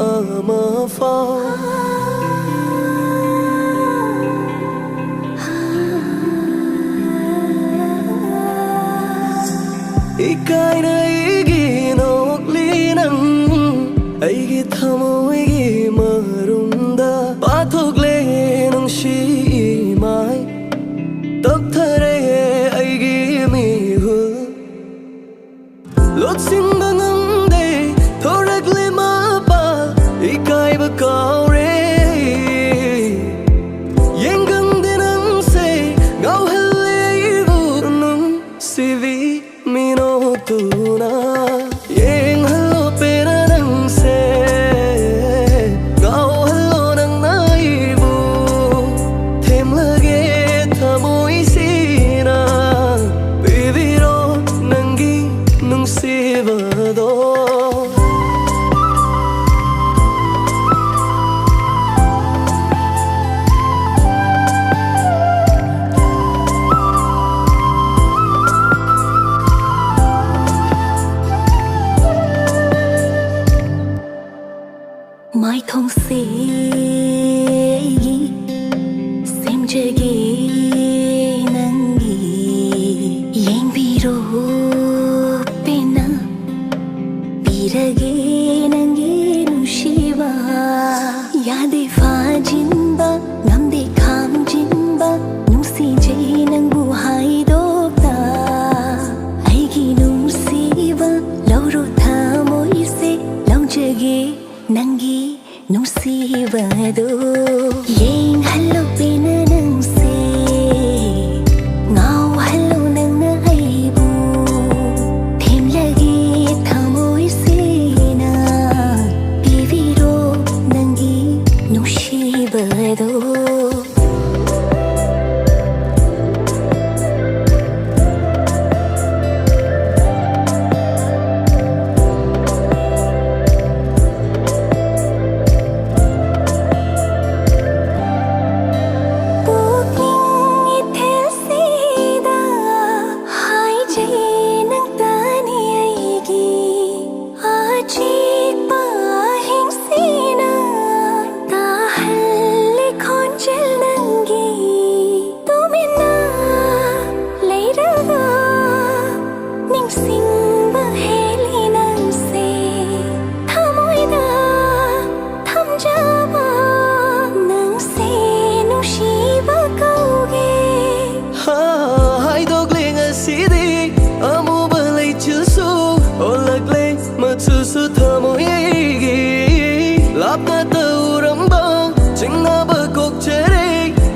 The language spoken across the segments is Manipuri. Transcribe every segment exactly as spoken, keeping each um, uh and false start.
ꯑꯃꯐꯥꯎ꯫ ꯏꯀꯥꯏꯅ ꯑꯩꯒꯤ ꯅꯣꯛꯂꯤ ꯅꯪ, ꯑꯩꯒꯤ ꯊꯃꯣꯏꯒꯤ ꯃꯔꯨꯝꯗ ꯄꯥꯊꯣꯛꯂꯦ ꯅꯨꯡꯁꯤ ꯏꯃꯥꯏ꯫ ꯇꯞꯊꯔꯦ ꯑꯩꯒꯤ ꯃꯤꯍꯨꯜ, ꯂꯣꯠꯁꯤꯟꯕ ꯉꯝꯗꯦ, ꯊꯣꯔꯛꯂꯦ ꯃꯄꯥꯜ, ꯏꯀꯥꯏꯕ ꯀꯥꯎꯔꯦ꯫ ꯌꯦꯡꯒꯪꯗꯦ ꯅꯪꯁꯦ, ꯉꯥꯎꯍꯜꯂꯦ ꯑꯩꯕꯨ ꯅꯨꯡꯁꯤꯕꯤ ꯃꯤꯅꯣꯛꯇꯨꯅ꯫ ꯌꯦꯡꯍꯜꯂꯣ ꯄꯦꯟꯅ ꯅꯪꯁꯦ, ꯉꯥꯎꯍꯜꯂꯣ ꯅꯪꯅ ꯑꯩꯕꯨ꯫ ꯊꯦꯝꯂꯒꯦ ꯊꯃꯣꯏꯁꯤꯅ, ꯄꯤꯕꯤꯔꯣ ꯅꯪꯒꯤ ꯅꯨꯡꯁꯤꯕꯗꯣ꯫ ꯃꯥꯏꯊꯣꯡꯁꯦ ꯑꯩꯒꯤ ꯁꯦꯝꯖꯒꯦ ꯅꯪꯒꯤ꯫ ꯌꯦꯡꯕꯤꯔꯣ ꯄꯦꯟꯅ, ꯄꯤꯔꯒꯦ ꯅꯪꯒꯤ ꯅꯨꯡꯁꯤꯕ꯫ ꯌꯥꯗꯦ ꯐꯥꯖꯤꯟꯕ, ꯉꯝꯗꯦ ꯈꯥꯝꯖꯤꯟꯕ, ꯅꯨꯡꯁꯤꯖꯩ ꯅꯪꯕꯨ ꯍꯥꯏꯗꯣꯛꯇ꯫ ꯑꯩꯒꯤ ꯅꯨꯡꯁꯤꯕ, ꯂꯧꯔꯣ ꯊꯃꯣꯏꯁꯦ, ꯂꯧꯖꯒꯦ ꯅꯪꯒꯤ ꯅꯨꯡꯁꯤꯕꯗꯣ꯫ ꯌꯦꯡꯍꯜꯂꯣ ꯄꯦꯟꯅ ꯅꯪꯁꯦ, ꯉꯥꯎꯍꯜꯂꯣ ꯅꯪꯅ ꯑꯩꯕꯨ꯫ ꯊꯦꯝꯂꯒꯦ ꯊꯃꯣꯏꯁꯤꯅ, ꯄꯤꯕꯤꯔꯣ ꯅꯪꯒꯤ ꯅꯨꯡꯁꯤꯕꯗꯣ꯫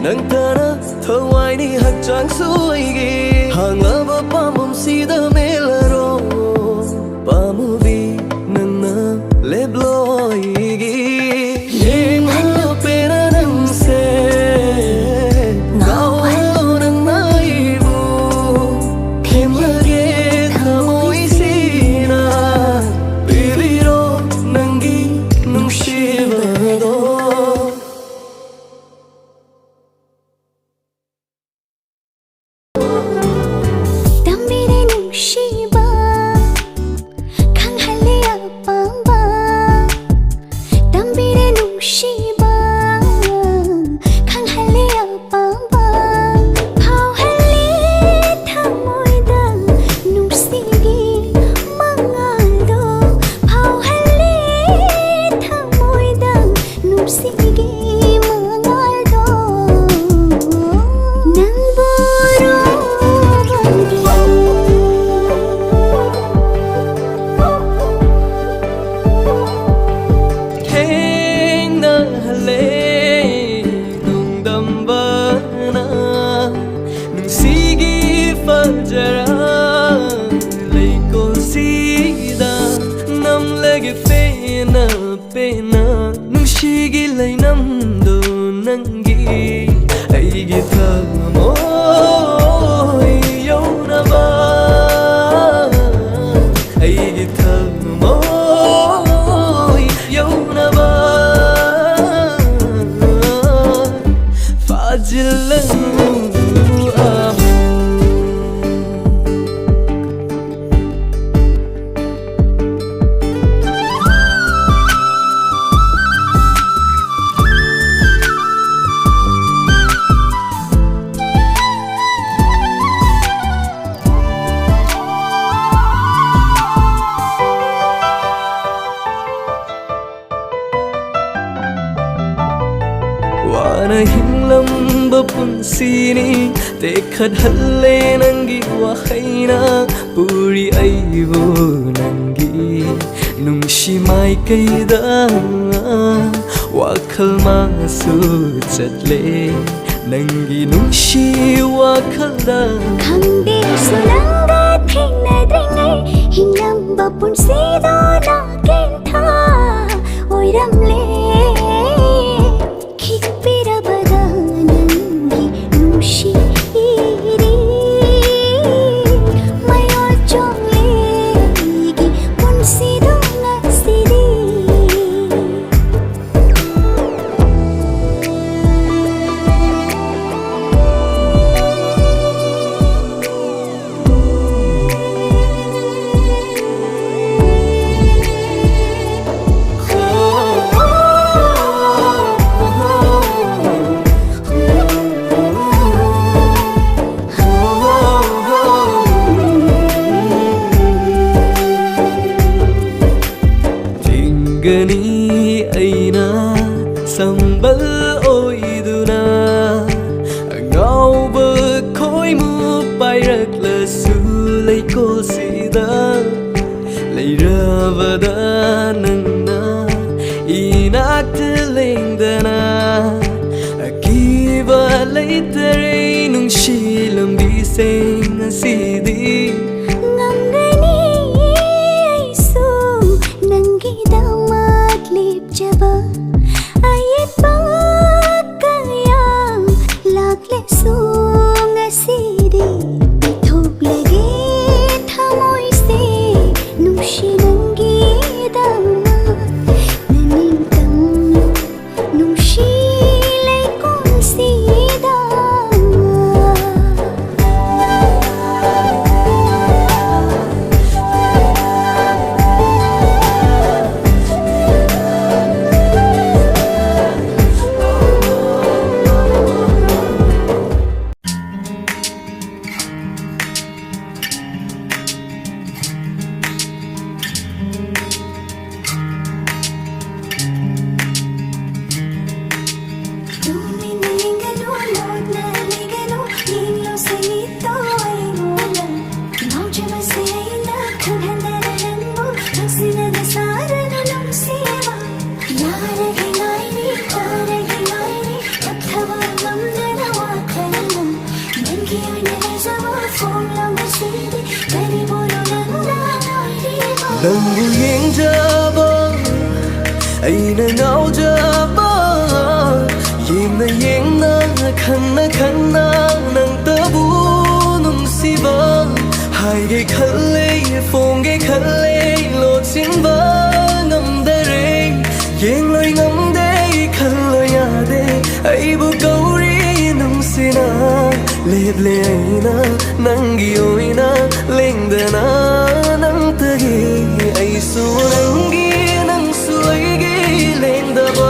ꯅꯪꯇꯅ ꯊꯋꯥꯏꯅꯤ ꯍꯛꯆꯥꯡꯁꯨ ꯑꯩꯒꯤ꯫ ꯍꯥꯡꯂꯕ ꯄꯥꯝꯕꯝꯁꯤꯗ ꯃꯦꯜꯂꯔꯣ꯫ ꯄꯥꯝꯃꯨꯕꯤ ꯅꯪꯅ ꯂꯦꯞꯂꯣ ꯑꯩꯒꯤ꯫ ꯌꯦꯡꯍꯜꯂꯣ ꯄꯦꯟꯅ ꯅꯪꯁꯦ꯫ ꯉꯥꯎꯍꯜꯂꯣ ꯅꯪꯅ ꯑꯩꯕꯨ꯫ ꯊꯦꯝꯂꯒꯦ ꯊꯃꯣꯏꯁꯤꯅ꯫ ꯄꯤꯕꯤꯔꯣ ꯅꯪꯒꯤ ꯅꯨꯡꯁꯤꯕꯗꯣ꯫ ꯇꯝꯕꯤꯔꯦ ꯅꯨꯡꯁꯤꯕ, ꯈꯪꯍꯜꯂꯦ ꯑꯄꯥꯝꯕ꯫ ꯇꯝꯕꯤꯔꯦ ꯅꯨꯡꯁꯤꯕ, ꯈꯪꯍꯜꯂꯦ ꯑꯄꯥꯝꯕ꯫ ꯐꯥꯎꯍꯜꯂꯦ ꯊꯃꯣꯏꯗ ꯅꯨꯡꯁꯤꯒꯤ ꯃꯉꯥꯜꯗꯣ꯫ ꯐꯥꯎꯍꯜꯂꯦ ꯊꯃꯣꯏꯗ ꯅꯨꯡꯁꯤꯒꯤ ꯃꯉꯥꯜꯗꯣ꯫ ꯅꯪꯕꯨ ꯎꯔꯨꯕꯗꯒꯤ ꯊꯦꯡꯅꯍꯜꯂꯦ ꯅꯣꯡꯗꯝꯕꯅ꯫ ꯅꯨꯡꯁꯤꯒꯤ ꯐꯖꯔ ꯂꯩꯀꯣꯜꯁꯤꯗ ꯅꯝꯂꯒꯦ ꯄꯦꯟꯅ ꯄꯦꯟꯅ꯫ ꯅꯨꯡꯁꯤꯒꯤ ꯂꯩꯅꯝꯗꯣ ꯅꯪꯒꯤ ꯑꯩꯒꯤ ꯊꯃꯣꯏ ꯌꯧꯅꯕ꯫ ꯑꯩꯒꯤ ꯊꯃꯣꯏ ꯌꯧꯅꯕ ꯐꯥꯖꯤꯜꯂꯅꯨ ꯑꯃꯨꯛ꯫ ꯋꯥꯅ ꯍꯤꯡꯂꯝꯕ ꯄꯨꯟꯁꯤꯅꯤ ꯇꯦꯛꯈꯠꯍꯜꯂꯦ ꯅꯪꯒꯤ ꯋꯥꯍꯩꯅ꯫ ꯄꯨꯔꯤ ꯑꯩꯕꯨ ꯅꯪꯒꯤ ꯅꯨꯡꯁꯤ ꯃꯥꯏꯀꯩꯗ꯫ ꯋꯥꯈꯜ ꯃꯥꯁꯨ ꯆꯠꯂꯦ ꯅꯪꯒꯤ ꯅꯨꯡꯁꯤ ꯋꯥꯈꯜꯗ ꯈꯪꯗꯦꯁꯨ ꯅꯪꯒ ꯊꯦꯡꯅꯗ꯭ꯔꯤꯉꯩ ꯍꯤꯡꯂꯝꯕ ꯄꯨꯟꯁꯤꯗꯣ ꯅꯥꯀꯦꯟꯊꯥ ꯑꯣꯏꯔꯝꯂꯦ꯫ ꯈꯤꯛꯄꯤꯔꯕꯗ ꯅꯪꯒꯤ ꯅꯨꯡꯁꯤ ꯏꯔꯤ ꯃꯌꯣꯜ ꯆꯣꯡꯂꯦ ꯑꯩꯒꯤ ꯄꯨꯟꯁꯤꯗꯣ ꯉꯁꯤꯗꯤ꯫ ꯊꯤꯡꯒꯅꯤ ꯑꯩꯅ ꯁꯝꯕꯜ ꯑꯣꯏꯗꯨꯅ, ꯑꯉꯥꯎꯕ ꯈꯣꯏꯃꯨ ꯄꯥꯏꯔꯛꯂꯁꯨ ꯂꯩꯀꯣꯜꯁꯤꯗ ꯂꯩꯔꯕꯗ ꯅꯪꯅ ꯏꯅꯥꯛꯇ ꯂꯦꯡꯗꯅ ꯑꯀꯤꯕ ꯂꯩꯇꯔꯦ ꯅꯨꯡꯁꯤ ꯂꯝꯕꯤꯁꯤꯡ ꯑꯁꯤꯗꯤ꯫ ꯉꯝꯒꯅꯤ ꯑꯩꯁꯨ ꯅꯪꯒꯤꯗꯃꯛ ꯂꯦꯞꯆꯕ ꯑꯌꯦꯠꯄ ꯀꯌꯥ ꯂꯥꯛꯂꯁꯨ ꯉꯁꯤꯗꯤ ꯄꯤꯊꯣꯛꯂꯒꯦ ꯊꯃꯣꯏꯁꯦ ꯅꯨꯡꯁꯤ ꯅꯪꯒꯤꯗꯃꯛ꯫ ꯅꯪꯕꯨ ꯌꯦꯡꯖꯕ ꯑꯩꯅ ꯉꯥꯎꯖꯕ, ꯌꯦꯡꯅ ꯌꯦꯡꯅ ꯈꯪꯅ ꯈꯪꯅ ꯅꯪꯇꯕꯨ ꯅꯨꯡꯁꯤꯕ꯫ ꯍꯥꯏꯒꯦ ꯈꯜꯂꯦ, ꯐꯣꯡꯒꯦ ꯈꯜꯂꯦ, ꯂꯣꯠꯁꯤꯟꯕ ꯉꯝꯗꯔꯦ꯫ ꯌꯦꯡꯂꯣꯏ ꯉꯝꯗꯦ, ꯈꯜꯂꯣꯏ ꯌꯥꯗꯦ, ꯑꯩꯕꯨ ꯀꯧꯔꯤ ꯅꯨꯡꯁꯤꯅ꯫ ꯂꯦꯞꯂꯦ ꯑꯩꯅ ꯅꯪꯒꯤ ꯑꯣꯏꯅ ꯂꯦꯡꯗꯅ ꯅꯪꯇꯒꯤ꯫ ꯑꯩꯁꯨ ꯅꯪꯒꯤ, ꯅꯪꯁꯨ ꯑꯩꯒꯤ ꯂꯦꯡꯗꯕ꯫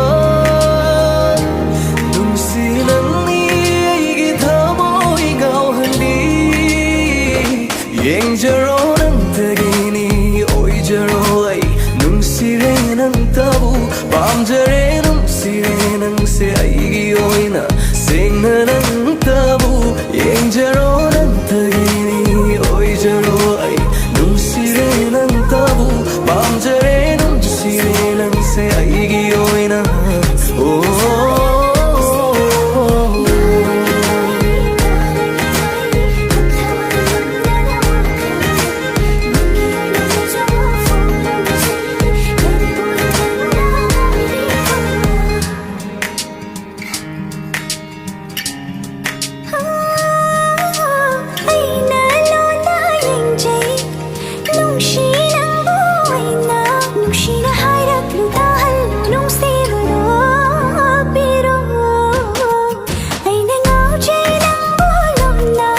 ꯅꯨꯡꯁꯤ ꯅꯪꯅꯤ ꯑꯩꯒꯤ ꯊꯃꯣꯏ ꯉꯥꯎꯍꯟꯕꯤ꯫ ꯌꯦꯡꯖꯔꯣ ꯅꯪꯇꯒꯤꯅꯤ ꯑꯣꯏꯖꯔꯣ ꯑꯩ꯫ ꯅꯨꯡꯁꯤꯔꯦ ꯅꯪꯇꯕꯨ, ꯄꯥꯝꯖꯔꯦ ꯅꯨꯡꯁꯤꯔꯦ ꯅꯪꯁꯦ ꯑꯩꯒꯤ ꯑꯣꯏꯅ꯫ ꯁꯦꯡꯅ ꯅꯪꯇꯕꯨ ꯌꯦꯡꯖꯔꯣ ꯅꯪꯇꯒꯤꯅꯤ ꯑꯣꯏꯖꯔꯣ ꯑꯩ꯫ ꯅꯨꯡꯁꯤꯔꯦ ꯅꯪꯇꯕꯨ, ꯄꯥꯝꯖꯔꯦ ꯅꯨꯡꯁꯤꯔꯦ ꯅꯪꯁꯦ ꯑꯩꯒꯤ ꯑꯣꯏꯅ꯫ ꯑꯣ꯫ ꯑꯩꯅ ꯂꯣꯟꯅ ꯌꯦꯡꯖꯩ, ꯅꯨꯡꯁꯤ ꯅꯪꯕꯨ ꯑꯩꯅ꯫ ꯅꯨꯡꯁꯤꯅ ꯍꯥꯏꯔꯛꯂꯨ ꯇꯥꯍꯜꯂꯨ ꯅꯨꯡꯁꯤꯕꯗꯣ ꯄꯤꯔꯣ꯫ ꯑꯩꯅ ꯉꯥꯎꯖꯩ ꯅꯪꯕꯨ ꯂꯣꯟꯅ,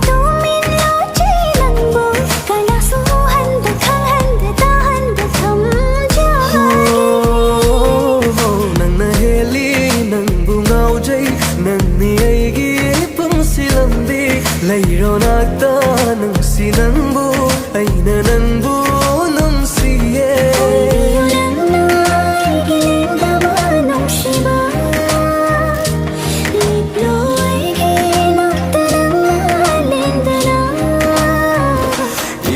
ꯇꯨꯃꯤꯟ ꯂꯣꯠꯆꯩ ꯅꯪꯕꯨ꯫ ꯀꯅꯥꯁꯨ ꯎꯍꯟꯗ ꯈꯪꯍꯟꯗ ꯇꯥꯍꯟꯗ ꯊꯝꯖꯒꯦ꯫ ꯍꯣ, ꯅꯪꯅ ꯍꯦꯜꯂꯤ ꯅꯪꯕꯨ ꯉꯥꯎꯖꯩ, ꯅꯪꯅꯤ ꯑꯩꯒꯤ ꯄꯨꯟꯁꯤ ꯂꯝꯕꯤ꯫ ꯂꯩꯔꯣ ꯅꯥꯛꯇ ꯅꯨꯡꯁꯤ ꯅꯪꯕꯨ, ꯑꯩꯅ ꯅꯪꯕꯨ ꯅꯨꯡꯁꯤꯌꯦ꯫ ꯑꯣꯏꯕꯤꯌꯨ ꯅꯪꯅ ꯑꯩꯒꯤ ꯂꯦꯡꯗꯕ ꯅꯨꯡꯁꯤꯕ꯫ ꯂꯦꯞꯂꯣ ꯑꯩꯒꯤ ꯅꯥꯛꯇ ꯅꯪꯅ ꯂꯦꯡꯗꯅ꯫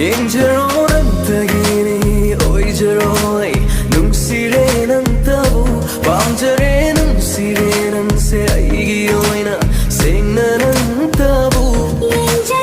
ꯌꯦꯡꯖꯔꯣ ꯅꯪꯇꯒꯤꯅꯤ ꯑꯣꯏꯖꯔꯣ ꯑꯩ꯫ ꯅꯨꯡꯁꯤꯔꯦ ꯅꯪꯇꯕꯨ, ꯄꯥꯝꯖꯔꯦ ꯅꯨꯡꯁꯤꯔꯦ ꯅꯪꯁꯦ ꯑꯩꯒꯤ ꯑꯣꯏꯅ꯫ ꯁꯦꯡꯅ ꯅꯪꯇꯕꯨ ꯌꯦꯡꯖꯔꯣ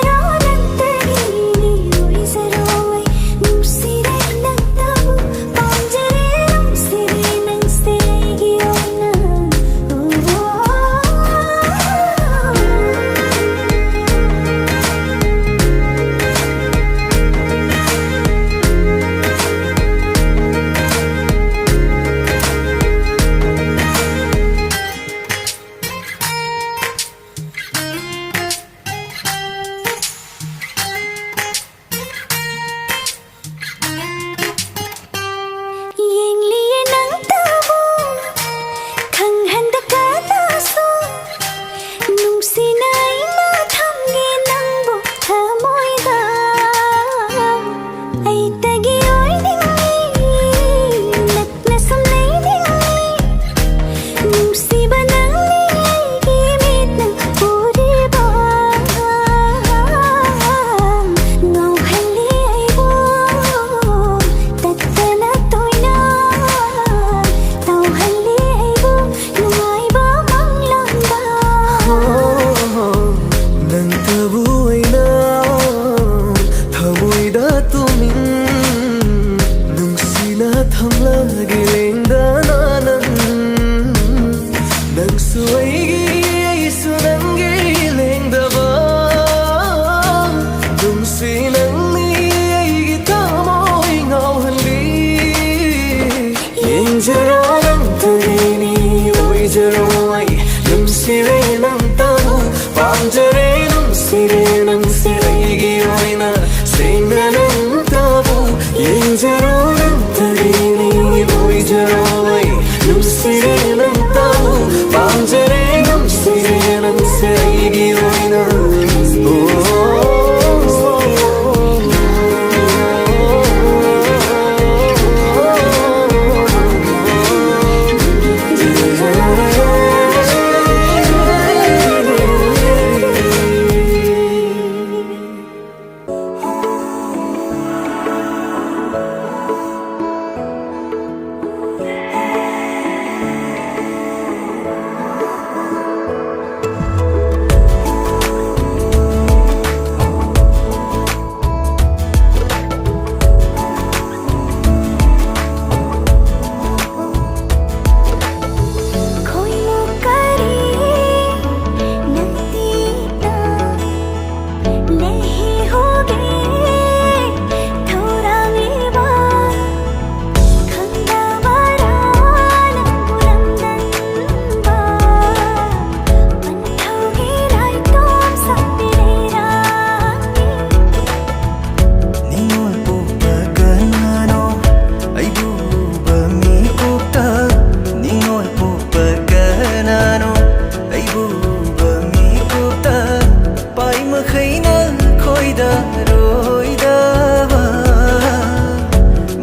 ꯔꯣꯏꯗꯕ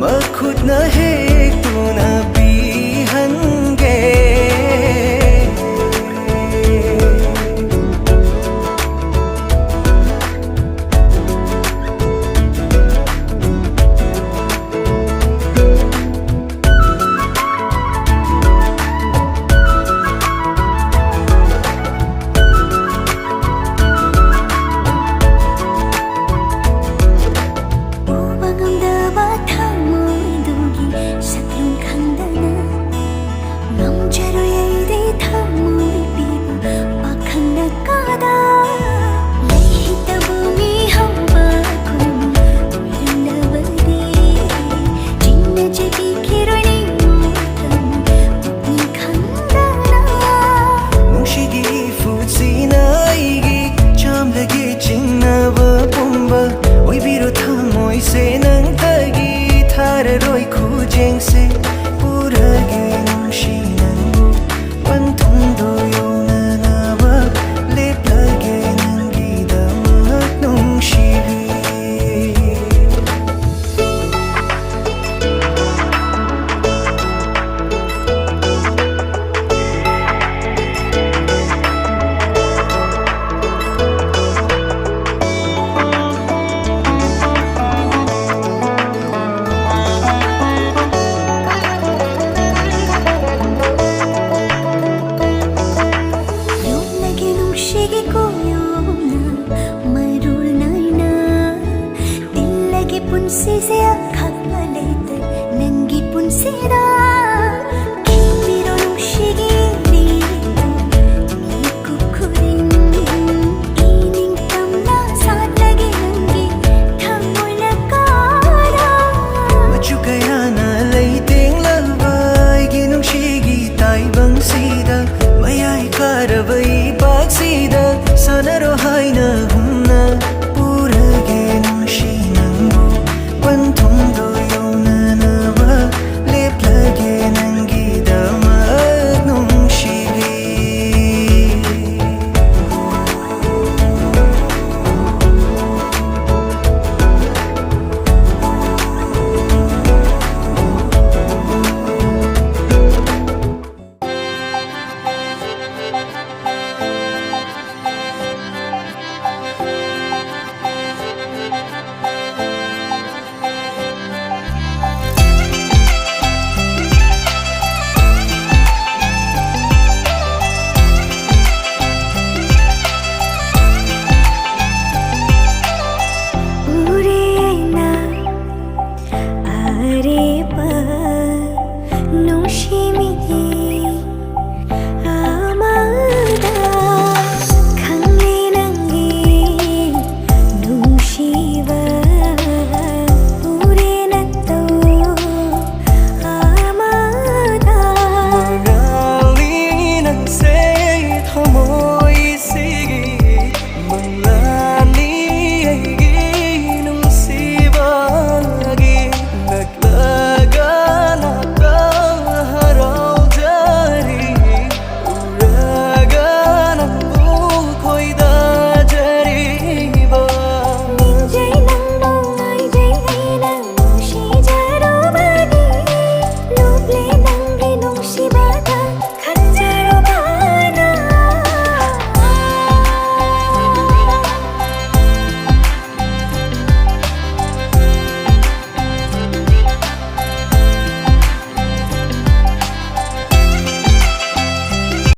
ꯃꯈꯨꯠꯅ ꯍꯦꯛꯇꯨꯅ ꯄꯤꯍꯟꯒꯦ꯫ ꯎꯕ ꯉꯝꯗꯕ ꯊꯃꯣꯏꯗꯨꯒꯤ ꯁꯛꯂꯣꯟ ꯈꯪꯗꯅ, ꯉꯝꯖꯔꯣꯏ ꯑꯩꯗꯤ ꯊꯃꯣꯏ ꯄꯤꯕ ꯄꯥꯈꯪꯅ ꯀꯥꯗ꯫ ꯂꯩꯇꯕ ꯃꯤ ꯍꯧꯕ ꯈꯨꯟ ꯑꯣꯏꯔꯝꯂꯕꯗꯤ, ꯆꯤꯡꯅꯖꯕꯤꯈꯤꯔꯣꯏ ꯅꯤꯡꯉꯣ ꯊꯃꯣꯏ ꯄꯨꯛꯅꯤꯡ ꯈꯪꯗꯅ꯫ ꯅꯨꯡꯁꯤꯒꯤ ꯏꯐꯨꯠꯁꯤꯅ ꯑꯩꯒꯤ ꯆꯥꯝꯂꯒꯤ ꯆꯤꯡꯅꯕ ꯄꯨꯝꯕ ꯑꯣꯏꯕꯤꯔꯣ ꯊꯃꯣꯏꯁꯦ ꯅꯪꯇꯒꯤ ꯊꯥꯔꯔꯣꯏ ꯈꯨꯖꯦꯡꯁꯦ ꯄꯨꯔꯒꯦ ꯅꯨꯡꯁꯤ ꯅꯪꯕꯨ ꯄꯟꯊꯨꯡꯗꯣ ꯌꯧꯅꯅꯕ ꯂꯦꯞꯂꯒꯦ ꯅꯪꯒꯤꯗꯃꯛ ꯅꯨꯡꯁꯤꯕꯤ꯫ ꯌꯣꯝꯂꯒꯦ ꯅꯨꯡꯁꯤꯒꯤ ꯀꯣꯌꯣꯝꯅ ꯃꯔꯨ ꯅꯥꯏꯅ, ꯇꯤꯜꯂꯒꯦ ꯄꯨꯟꯁꯤꯁꯦ ꯑꯈꯥꯛꯄ ꯂꯩꯇ ꯅꯪꯒꯤ ꯄꯨꯟꯁꯤꯗ꯫ ꯈꯤꯛꯄꯤꯔꯣ ꯅꯨꯡꯁꯤꯒꯤ ꯏꯔꯤꯛꯇꯨ ꯃꯤꯀꯨꯞ ꯈꯨꯗꯤꯡ, ꯏꯅꯤꯡꯇꯝꯅ ꯁꯥꯠꯂꯒꯦ ꯅꯪꯒꯤ ꯊꯃꯣꯏ ꯂꯩꯀꯥꯗ꯫ ꯃꯆꯨ ꯀꯌꯥꯅ ꯂꯩꯇꯦꯡꯂꯕ ꯑꯩꯒꯤ ꯅꯨꯡꯁꯤꯒꯤ ꯇꯥꯏꯕꯪꯁꯤꯗ, ꯃꯌꯥꯏ ꯀꯥꯔꯕ ꯏꯄꯥꯛꯁꯤꯗ ꯁꯥꯟꯅꯔꯣ ꯍꯥꯏꯅ